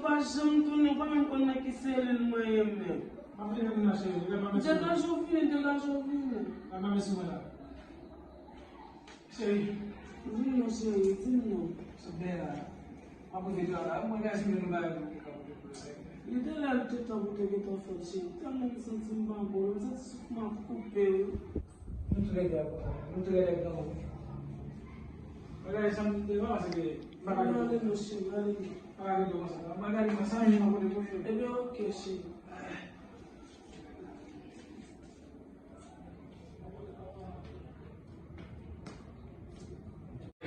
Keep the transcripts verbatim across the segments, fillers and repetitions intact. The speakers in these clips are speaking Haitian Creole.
Pa janm tounen, ou pa menm konn nan ki selil mwen ye menm. M ap vini, vini la, cheri. Lè m ap mèsi. Degaje w vini, degaje w vini. Lè m ap mèsi mwen la. Cheri. Di m non, cheri, di m non. Sou byen la. M ap rive travay. Mwen gade si nou bagay pou mwen ka pote pou sa. Li te la, li te tan pou te gentan fèt, cheri. Tèlman m santi m pa bon, m santi souf mwen ap koupe, wi. Nou tou lè de ap konsa. Nou tou lè de ap granmoun. Bagay sa m te pa panse ke m pa ka. Mwen ale non, cheri, mwen ale non. Pa ka rete konsa. Mwen gade mwen san anyen nan kote pou yo. Ebyen, oke, cheri.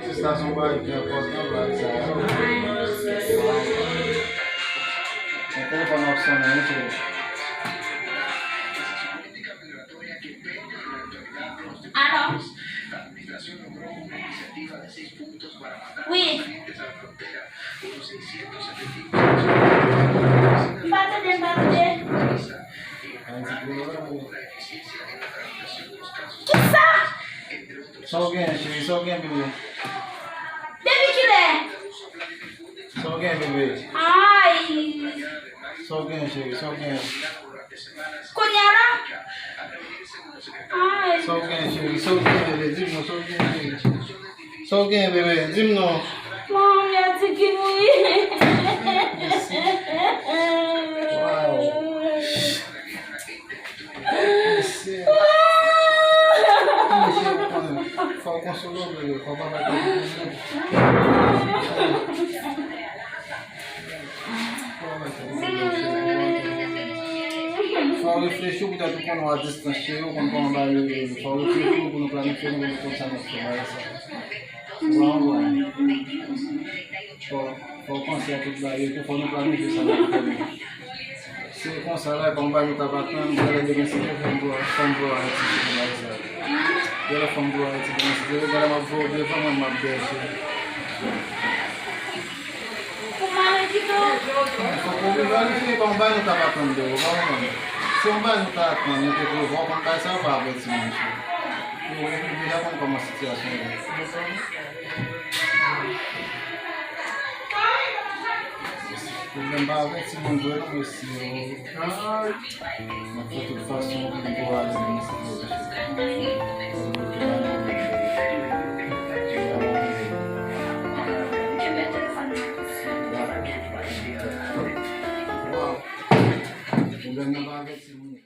Sista, se yon bagay ki enpòtan, bagay sa yo. Yon telefòn ap sonnen, wi, cheri. Alo? Wi. M pa tande, m pa tande. Kisa? Sa w gen, cheri? Sa w gen, bebe? Depi kilè? Sa w gen, bebe? Ay! Sa w gen, cheri? Sa w gen? Kounye a la? Ay! Sa w gen, cheri? Sa w gen, bebe? Di m non, sa w gen, cheri? Sa w gen, bebe? Di m non. Manman, m ya di ki mouri. Wow. Mesye. Mesye, fò w konsole w, bebe. Fò w pa bay tèt ou. Fò w reflechi, poutèt ou konnen w a distans, cheri, ou konn kòman bagay yo ye. Fò w reflechi pou nou planifye, nou konn sa n ap fè, bagay sa. Ou pa konprann? Fò, fò w panse a tout bagay yo tou, fò nou planifye sa n ap fè. Se konsa la, e pa yon bagay nou t ap atann, genlè demen se te fò m vwa, fò m vwa Ayiti, se yon bagay sa. Genlè fò m vwa Ayiti, demen se te, genlè m ap voye w devan mwen, m ap bèje. Pou m ale kite w. Fòk ou vin planifye, pa yon bagay nou t ap atann de ou, pa yon bagay. Se yon bagay nou t ap atann, nou te prevwa, ou konn bagay sa yo pa avèti moun, cheri. Ou, ou deja konn kòman sitiyasyon an ye. Pwoblèm pa avèti moun vre non, mesye. Mwen fè tout fason pou m kouraje nou, mesye. Pwoblèm nan pa avèti moun.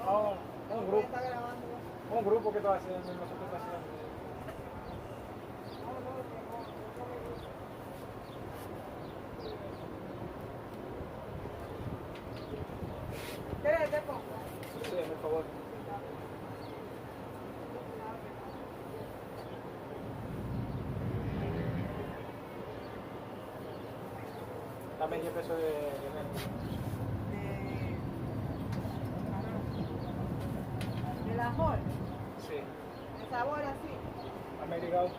Oh, un grupo. Un grupo que está haciendo, nosotros está haciendo. Sí, por favor. También yo pienso de, de, de la Hall. Sí. Esa bola sí. Americano.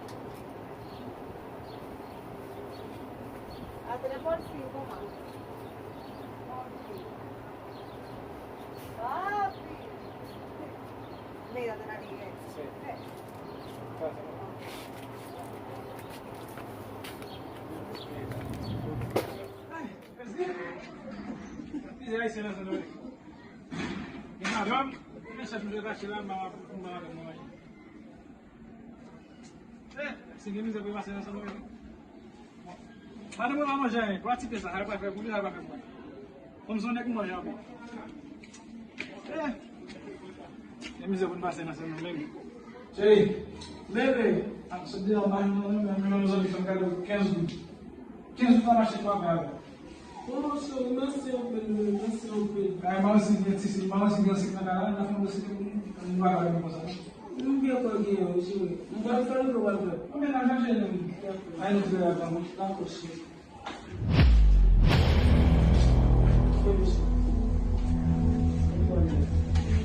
A tres por cinco más. Papi. Mira, te la dije. Sí. Gracias. Ay, mizè ayisyen nan sa nou ye. Gen madanm, men chèf nou te kache la, m a pou madanm mwen manje. Eh, se gen mizè pou pase nan sa nou ye. Bon. Madanm mwen pa manje anyen, pou atite sa, sa pa fè pou li, sa pa fè pou mwen. Kòm se yon nèg manje anpil. Eh, gen mizè pou n pase nan sa nou menm. Cheri, leve. Ap sot deyò, m pa jwenn mwen menm, menm zanmi fè m kado kenz goud. Kenz goud pa mache twa fwa avè l. Oh, cheri, mèsi anpil, wi, mèsi anpil. Ay, mwen osi gen ti sik, mwen osi gen sik nan kay la, nan fè mwen sik, mwen pa ka vin konsa. M gen kò gen yo, wi, cheri. M pral fè l, ou pral fè l. Bon, men n a chanje, non. Dakò. Ay, nou ti bagay avan, wi. Dakò, cheri.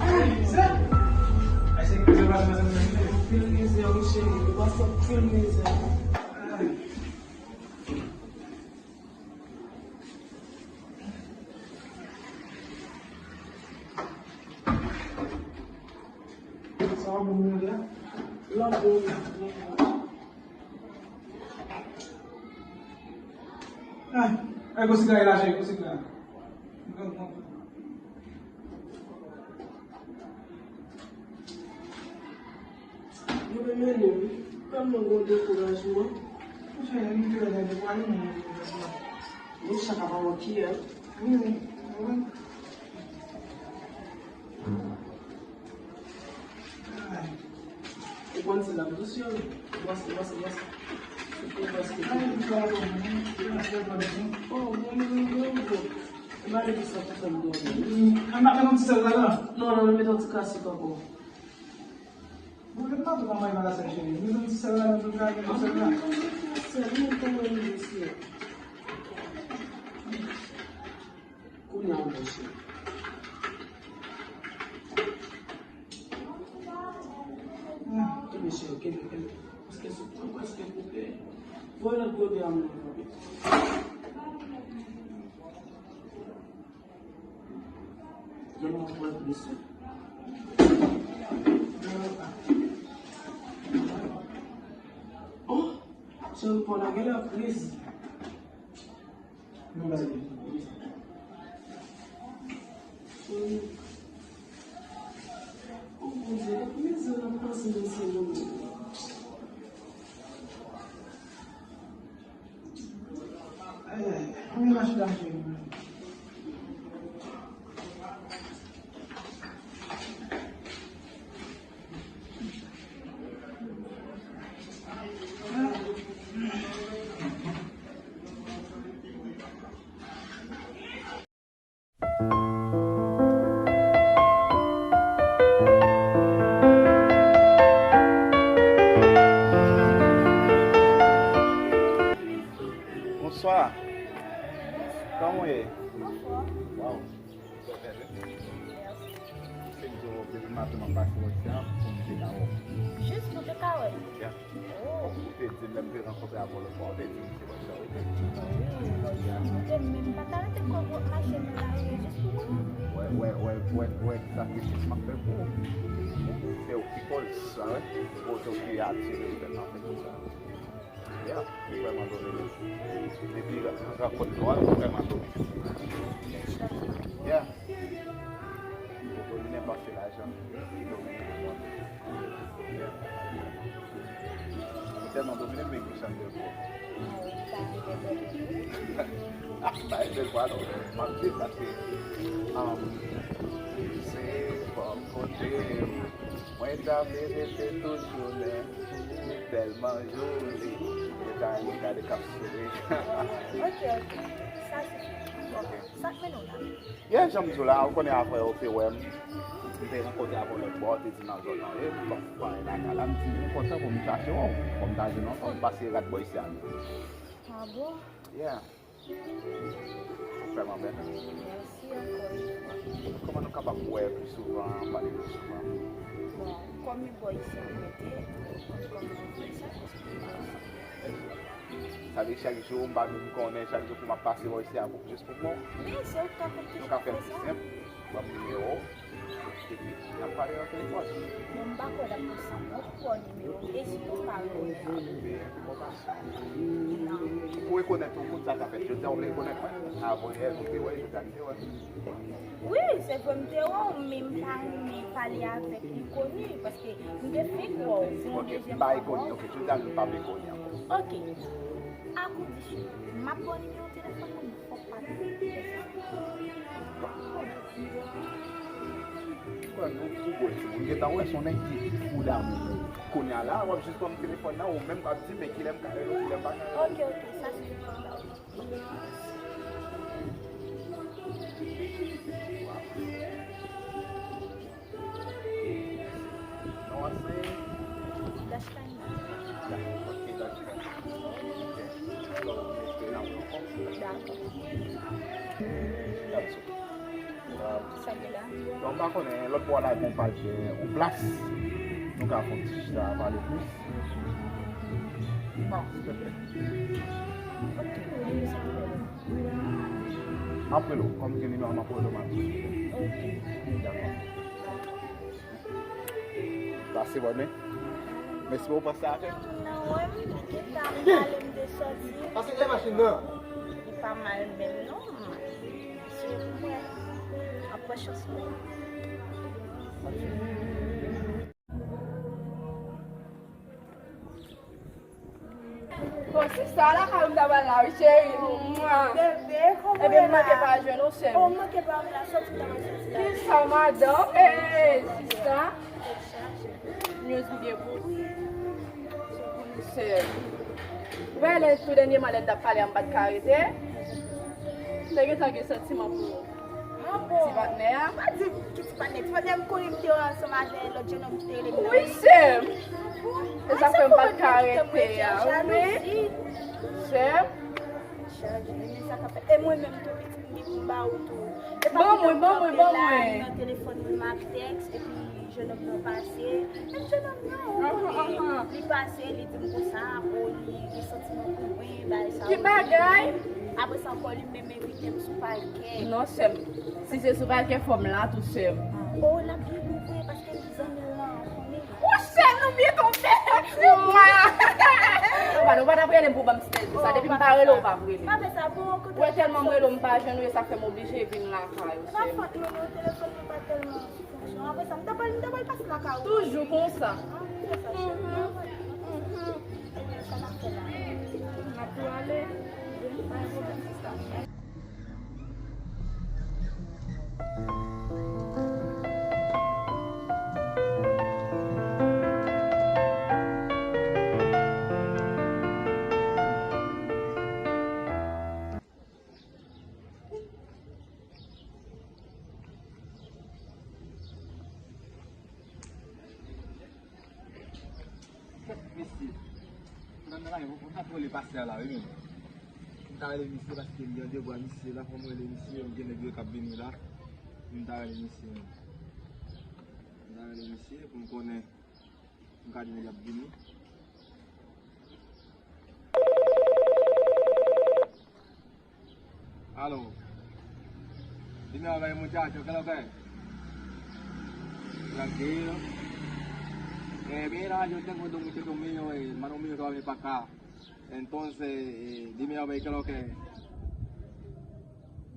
Ay, se. Ay, se, se pa sa, se, se. Anpil mizè, wi, cheri. Ou pase anpil mizè. Ay. Lòt bon. Ah, ay, gwo siga e la, cheri, gwo siga. Yo vin mennen wi. Tèlman gen dekourajman. Monchè, li te dekouraje, men. Mechan pa wè kiyè. Wi, wi, wi. Ou konn se la dous yo. Bwase, bwase, bwase. Ou bwase. Oh, bon, bon, bon, bon. E maladi sa pou fè m dòmi. An pa fè yon ti sèl la, non? Non, non, nou met yon ti kasik ankò. Bon, men pa tou kòman e maladi sa, cheri. Met yon ti sèl la, nou tou ka met yon sèl la. An, nou met yon sèl, nou met yon sèl. Kounye a, w bouche. Kenbe, cheri, kenbe, kenbe. Prèske sou, prèske koupe. Voye lòt gode a mwen, kenbe. Gen moun ki pran plis. Oh, cheri, pon la genlè kriz. Nou bay li. Oh, Bondye, depi mizè nan panse nan se moun. Ay, ay, ay. Mwen mache la, cheri. Bonswa. Kòman w ye? Waw. Trè bèl, wi. Se m di w, depi maten m ap pase wè sa pou m te ka wè w. Jis pou te ka wè m? Ya. Oh. Ou te di m lè m te rankontre avè w lòt fwa, ou te di m se wè sa w te. Wi, lòt fwa m te menm pa ka rete kò m ap mache nan lari a jis pou mwen. Wè, wè, wè, wè, wè sakrifis m ap fè pou ou. Se ou ki kòz sa, wi. Se ou ki atire m nan fè tout sa. Ya, li vrèman domine. Depi rankont nou an, li vrèman domine. Ya. Li domine paske lajan ki domine lemonn. Ya. Li tèlman domine, men ki chanj de po. Ah, ba e bèl vwa, non. M ap di paske, um, se bò kote. Mwen ta vle rete toujou, men li tèlman joli. Mwen ta renmen gade k ap souri. Ok, ok. Sa se... Ok. Sa k mennen w la? Yè, jan m di w la, ou konnen apre ou te wè m, m te rankontre avè w lòt bò, ou te di nan zòn nan, e, m pa anyen lakay la, m di, m kontan pou m chache w, kòm m ta jwenn w ankò, m pase rat bò isi a. Ah bon? Yeah. Ou vrèman bèl. Mèsi ankò. Kòman nou kapab wè pli souvan, pale pli souvan? Bon, kòm e bò isi a m rete, m konn kòman m fè sa, paske m pa... Sa vle di chak jou, m pa menm konnen, chak jou pou m ap pase bò isi a pou jis pou mwen. Wi, se ou k ka fè m... Nou ka fè l pi senp, ban m nimewo w, epi n ap pale nan telefòn. Bon, m pa kwè l ap posib non pou w nimewo m, e sitou m pa reponn. Enben, enpòtasyon. Pou rekonèt yon moun, sa ka fèt. Jodi a, ou vle rekonèt mwen? Avan yè, nou te wè, jodi a, nou te wè. Wi, se vre, m te wè w, men m pa renmen pale avèk enkoni, paske m te fenk wè w, se yon dezyèm fwa m wè w. Ok, m pa enkoni, ok, jodi a, nou p ap enkoni ankò. Ok. A kondisyon, m ap ba w nimewo telefòn nan, men fòk pa twò. Kwè nou tou gwo timoun gentan wè se yon nèg ki fou damou. Kounye a la, w ap jis ban m telefòn nan, ou menm k ap di, men kilè m ka rele w, kilè m pa ka rele w. Ok, ok, sa se... Non an se? Dashkina. Da-, ok, Dashkina. Ok. Dakò. Sa gen la? Bon, m pa konnen, lòt bò a la gen yon paj, yon plas. Nou ka fè yon ti chita pale plis. M ap rele w. Kòm gen nimewo a, m ap rele w maten. Ok. Dakò. Pase bòn, men. Mèsi pou pase avè m. Nan wè m, li gentan pale m de sòti. Pase lè machin nan. Li pa mal menm, non. Se mwen. Ap pran chans mwen. Bon, sista, lakay ou m ta pral la, wi, cheri. Mwa. Bebe, kòman w ye la? Ebyen, m manke pa jwenn ou, sè m. Oh, manke pa m la, sòti m ta pral sòti la. Kisa, madanm? Ee, sista. News ou gen pou ou, sè m. Ou wè, lè, tou dènyèman, lè n t ap pale a, m pa t ka rete. M te gentan gen santiman pou ou. Ah bon? Ti patnè a. Pa di ki ti patnè. Ti patnè m konnen m te ansanm avè lòt jennonm ki te rele m nan. Wi, sè m. E sa fè m pa t ka rete a. Wi. Sè m. Chaje, men sa k ap fèt. E mwen menm tou, pitit m gen pou m ba ou tou. E pa ban mwen, ban mwen, ban mwen. Nan telefòn mwen, m ap tèks, epi jennonm nan pase. Menm jennonm nan, ou konnen, li pase, li di m konsa, bon, li gen santiman pou mwen, bagay sa yo. Ki bagay? Apre sa ankò, li menm envite m sou pakè. Non, sè m. Si se sou pakè, fò m la tou, sè m. Oh, l ap byen bon vre, paske li zanmi l lan, ou konnen. Ou sè m, nou byen tonbe. Mwa. Papa, nou pa t ap rele m pou ban m ti tèt sa. Depi m pa rele w, ou pa ap rele m. Pa fè sa, bon, kote. Ou wè tèlman m rele w, m pa jwenn ou, e sa fè m oblije vin lakay ou, sè m. Pa fòt mwen non, telefòn mwen pa tèlman. Apre sa, m ta pral, m ta pral pase lakay ou. Toujou konsa. Ah, m fè sa, cheri. Mhm. Ebyen, sa n ap fè la. N ap tou ale. Pa gen pwoblèm, sista. Mesye, nan nan la, mwen pa twò rele pastè a la, wi, men. M ta rele misye paske m gen devwa misye la, fò m rele misye, m gen nèg yo k ap vini la. M ta rele misye, men. M ta rele misye pou m konnen, m ka di nèg y ap vini. Aló. Dime a ver, muchacho, ¿qué es lo que es? Tranquilo. Eh, mira, yo tengo dos muchachos míos, eh, hermano mío que va a venir para acá. Entonces, eh, dime a ver, ¿qué es lo que es?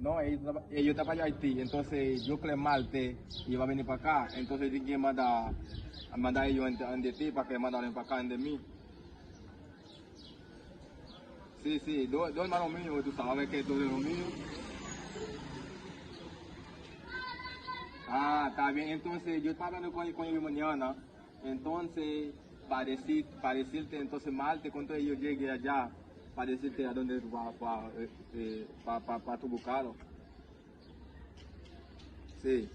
No, ellos, ellos están para allá Haití, entonces yo creo martes y va a venir para acá. Entonces tienen que mandar, mandar ellos en, en de ti para que mandaron para acá, en de mí. Sí, sí, dos, dos hermanos míos, tú sabes que dos hermanos míos. Ah, está bien, entonces yo estaba hablando con, con ellos mañana. Entonces, para decir, para decirte, entonces martes, cuando yo llegue allá, para decirte a dónde va, va, eh, eh, pa, pa, pa tu buscarlo. Sí.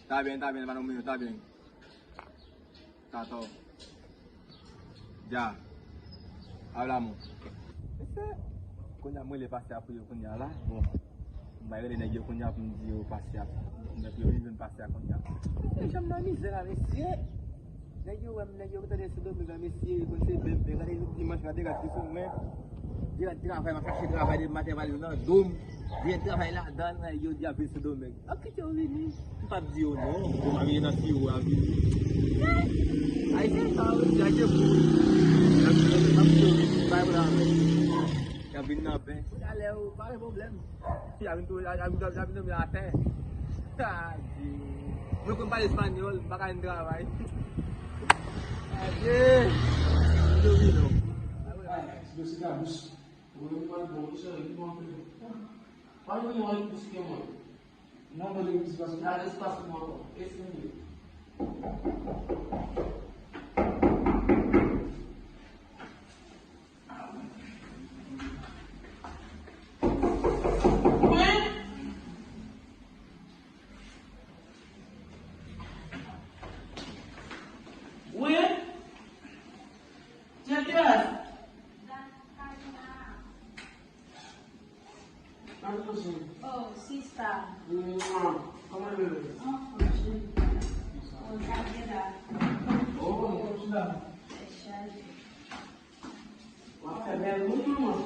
Está bien, está bien, hermano mío, está bien. Tato. Ja. Hablamos. Mesye, kounye a mwen rele pastè a pou yo kounye a la. Bon. M bay rele nèg yo kounye a pou m di yo pastè a. Nèg yo vin jwenn pastè a kounye a. Mesye, jan m nan mizè la, mesye. Nèg yo wè m, nèg yo tande Sendomeng la, mesye, konn se bèbè. Gade dimanch la, te gade ki sou mwen. Te gade travay, m ap chache travay depi maten, m ale nan dom. Gen travay ladan, nèg yo di ap vin Sendomeng. Ap kite yo vini. M p ap di yo non. Yo pa vini nan siwo a vini. Ayisyen sa yo, se Ayisyen pou yo. Y ap vin nan pen, m ap di yo vini, pa gen pwoblèm avè yo. Y ap vin nan pen. Talè yo, pa gen pwoblèm. Y ap vin tou, y ap, y ap, y ap vin tonbe atè. Mwen konn pale espanyòl, m pa ka jwenn travay. Adye. M tou vini non. Ay, ti dosye gabous. Ou menm pral bon, ou sere, li bon anpil. Pa vin yon epi sike mwen. Mwen mande misye paske pa gen espas pou mwen ankò. Eseye. Wi. Wi. Tchèkyès. Oh, sista. Mwa. Kòman nou ye? Anfòm, cheri. Bon, sa gen la. Oh, kòmsi la. Tèt chaje. W ap fè bèl moun, manman.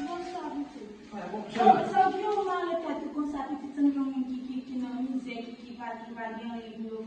Bonswa, pitit. Wè, bon, cheri. Sa w gen yon mare tèt ou konsa, pitit, se yon moun ki, ki, ki nan mizè, ki, ki pa, ki pa gen anyen pou yo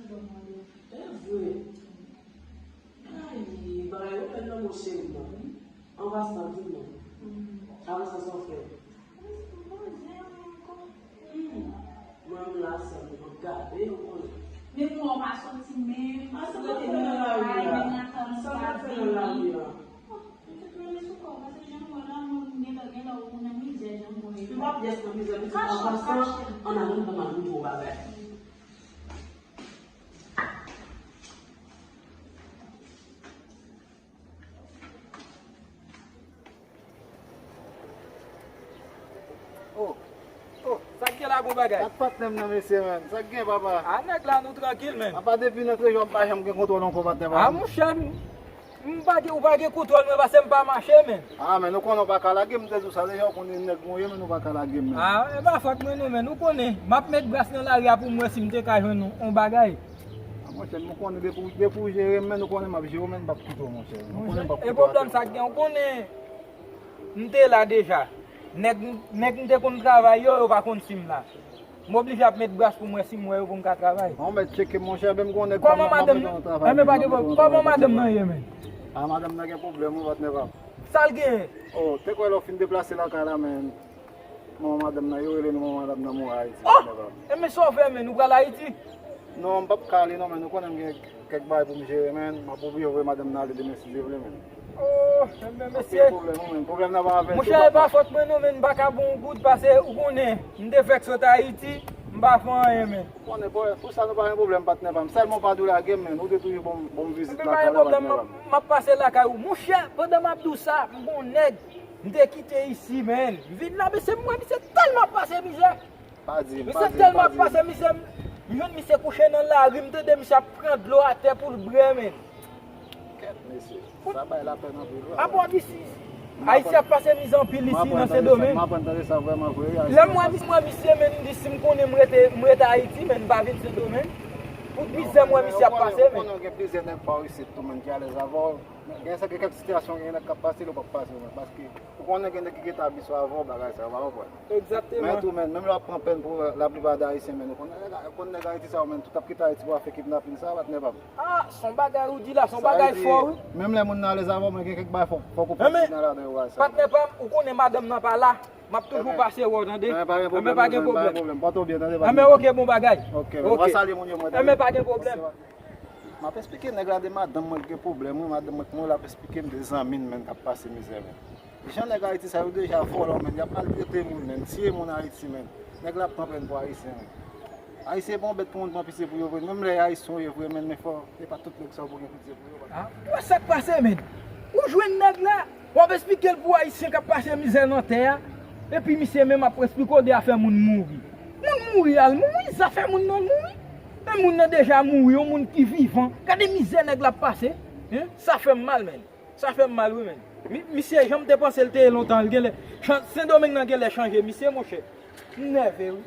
Cheri, ban m mande w. E vre. Ay, bagay yo fè nan mo cheri nan. An pasan, di non. An pasan, sa w fè? Hmm. Mwen, m la, sè m, mwen gade, ou konnen. Men mwen, w pa soti menm. A, sa m ap fè nan lari a? Sa m ap fè nan lari a? Ou te rele sou kò w, paske jan m wè la, mwen, m gentan gen lè ou nan mizè, jan m wè yo. M pa pyès nan mizè, pitit, an pasan, ann ale, m pral di w yon bagay. Oh, oh, sa k gen la, bon bagay? Ak patnè m nan, mesye, menn. Sa k gen, papa? A, nèg la, nou trankil, menn. Apa depi nan trejwa, m pa janm gen kontwòl ankò, patnè, papa. A, monchè, m, m pa gen, ou pa gen kontwòl mwen, paske m pa mache, menn. A, menn, ou konnen ou pa ka lage m, m te di w sa deja, ou konnen nèg mwen ye, menn, ou pa ka lage m, menn. A, e pa fòt mwen, non, menn, ou konnen. M ap met bras nan lari a pou m wè si m te ka jwenn yon bagay. A, monchè, nou konnen depi, depi w jere m, men nou konnen m ap jere w, men m p ap kite w, monchè. Nou konnen m p ap kite w atè. E pwoblèm sa k gen, ou konnen m te la deja. Nèg, nèg m te konn travay yo, yo pa konn si m la. M oblije ap met bras pou m wè si m wè yo pou m ka travay. Bon, mèt tcheke, monchè, men m konnen nèg pa m nan, m ap mete w nan travay, men m ap mete w nan travay. Kòman madanm nan ye, menn? A, madanm nan gen pwoblèm, wi, patnè pa m. Sa l genyen? Oh, te kwè lè w fin deplase lakay la, men manman madanm nan, yo rele nou manman madanm nan mouri Ayiti, patnè pa m. Oh! E men sa w fè, menn, ou pral Ayiti? Non, m p ap ka ale non, men nou konnen m gen kèk bagay pou m jere, men m ap oblije voye madanm nan ale demen si Dye vle, men. Oh, men mesye. Pwoblèm, wi, men pwoblèm nan pa avè l tou, papa. Monchè, e pa fòt mwen non, men m pa ka ba w yon goud, paske ou konnen, m te fèk sot Ayiti, m pa fè anyen, men. Ou konnen, pou, pou sa nou pa gen pwoblèm, patnè pa m. Sèlman w pa dwe lage m, men ou te toujou ban m, ban m vizit lakay la, patnè pa m. M ap pase lakay ou. Monchè, pandan m ap di w sa, m gon nèg, m te kite isi, men. M vin la, mesye, m wè misye tèlman ap pase mizè. Pa di m, pa di m, pa di m. Misye tèlman ap pase mizè, m, m jwenn misye kouche nan lari, m tande misye ap pran dlo atè pou l bwè, men. Kèt, mesye. Sa bay lapèn anpil, wi. Apa w di si Ayisyen ap pase mizè anpil isi nan Sendomeng? M aprann tande sa vrèman vre, wi. Lè m wè mis-, m wè misye, men, m di si m konnen m rete, m rete Ayiti, men m pa vin Sendomeng. Pou mizè m wè misye ap pase, men. Ou konnen gen plizyè nèg pa w isit tou, men, ki alèz avè w. Gen sa, gen kèk sitiyasyon, gen nèg k ap pase, lòt p ap pase, men. Paske ou konnen gen nèg ki gentan abitye avè w, bagay sa yo, pa konprann. Egzakteman. Men tou, men, menm lè w ap pran pèn pou laplipa de Ayisyen, men, ou konnen nèg, ou konnen nèg Ayiti sa yo, men, tout ap kite Ayiti pou al fè kidnapin sa, patnè pa m. Ah, se yon bagay ou di la, se yon bagay fò, wi. Menm lè moun nan alèz avè w, men gen kèk bagay fòk, fòk ou pran ti nan ladan yo, bagay sa. Patnè pa m, ou konnen madanm nan pa la, m ap toujou pase wè w, tande. Enben, pa gen pwoblèm, pa gen pwoblèm. Pòte w byen, tande, patnè. Enben, oke, bon bagay. Oke, men, w a salye moun yo, mwen, tande. Enben, pa gen pwoblèm. M ap eksplike nèg la de madanm mwen ki gen pwoblèm, wi, madanm mwen, mwen la ap eksplike m de zanmi m, menn, k ap pase mizè, menn. Jan nèg Ayiti sa yo deja vòlò, menn, y ap maltrete moun, menn, tiye moun Ayiti, menn. Nèg la ap pran pèn pou Ayisyen, menn. Ayisyen pa yon bèt pou moun pran pitye pou yo vre, menm lè Ayisyen yo ye vre, menn, men fò, se pa tout nèg sa yo pou gen pitye pou yo, patnè. Ah, wè sa k pase, menn. Ou jwenn nèg la, w ap eksplike l pou Ayisyen k ap pase mizè nan tè a, epi misye menm ap eksplike w de afè moun mouri. Moun mouri, al mouri, zafè moun nan mouri. Men moun nan deja mouri, yon moun ki vivan. Gade mizè nèg la ap pase. Hein? Sa fè m mal, menn. Sa fè m mal, wi, menn. Mi-, misye, jan m te panse l te ye lontan, l genlè chan-, Sendomeng nan genlè chanje misye, monchè. M nève, wi.